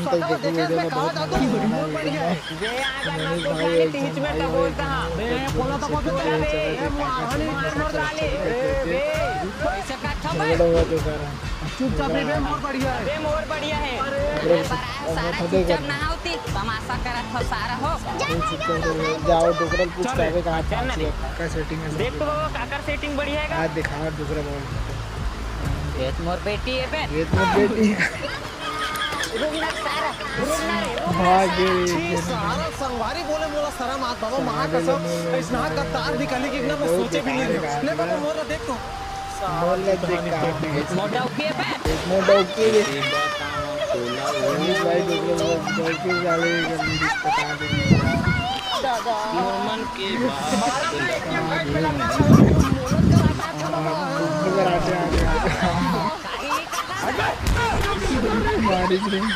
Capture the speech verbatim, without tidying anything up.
तो देखो, वीडियो में बहुत मजा आने वाला है। ये आ जा, मैं तो जाने तीच में तो बोलता हाँ। बे, बोला तो बोलता बे, ये मार, मार, मार डाले। ए, बे। ऐसे का था बे? झगड़ा हुआ तो सारा। चुपचाप रह बे, मोर बढ़िया है। बे, मोर बढ़िया है। अरे, अरे, बड़ा है सारा, चुपचाप ना होती, तमाशा करत हो सारा हो। जाओ, डोकरल पूछ चल, के आवे कहाँ चल ना दे। का सेटिंग है देख तो बाबा, काकर सेटिंग बढ़िया है का? आज दिखा दूसरा बाबा। ये तो मोर बेटी है बे। ये तो मोर बेटी है। रुक ना सारा, रुक ना रे, रुक ना भाग सारा। गई। छी, सारा संगवारी बोले मोला शरम आत बाबा, माँ कसम, ऐसना गद्दार निकली कि ना मैं सोचे भी नहीं रहे। ले बाबा, मोर देख तो। मोर ला देख का। मोटा उठिए बे। मोटा उठिए बे। भाई, दूसरे लोग गलती से बता देंगे। दादा। मोर मन के बात। हाँ, ऊपर आते, आते, आते। मारी थे।